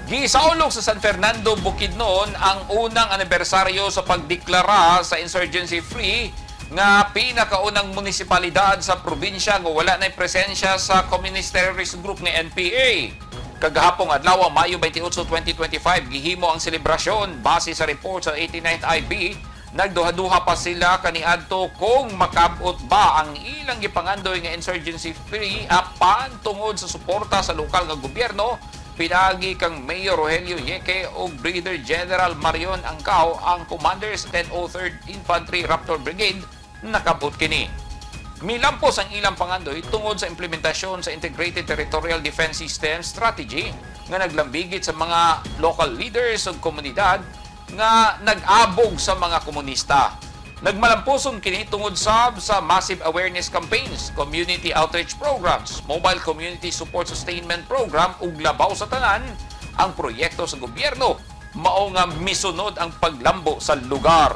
Gisaulog sa San Fernando, Bukidnon ang unang anibersaryo sa pagdeklara sa insurgency free nga pinakaunang munisipalidad sa probinsya nga wala na presensya sa Communist Terrorist Group nga NPA. Kagahapong adlaw, Mayo 28, 2025, gihimo ang selebrasyon base sa report sa 89th IB. Nagduha-duha pa sila kaniadto kung makabot ba ang ilang gipangandoy nga insurgency free, apan tungod sa suporta sa lokal nga gobyerno pinagi kang Mayor Rogelio Yeke ug Brigadier General Marion Angkao, ang commander sa 1003rd Infantry Raptor Brigade, nakabot kini. Milampos ang ilang pangandoy tungod sa implementasyon sa Integrated Territorial Defense System Strategy nga naglambigit sa mga local leaders ug komunidad nga nag-abog sa mga komunista. Nagmalampuson kini tungod sab sa massive awareness campaigns, community outreach programs, mobile community support sustainment program ug labaw sa tanan ang proyekto sa gobyerno mao nga misunod ang paglambo sa lugar.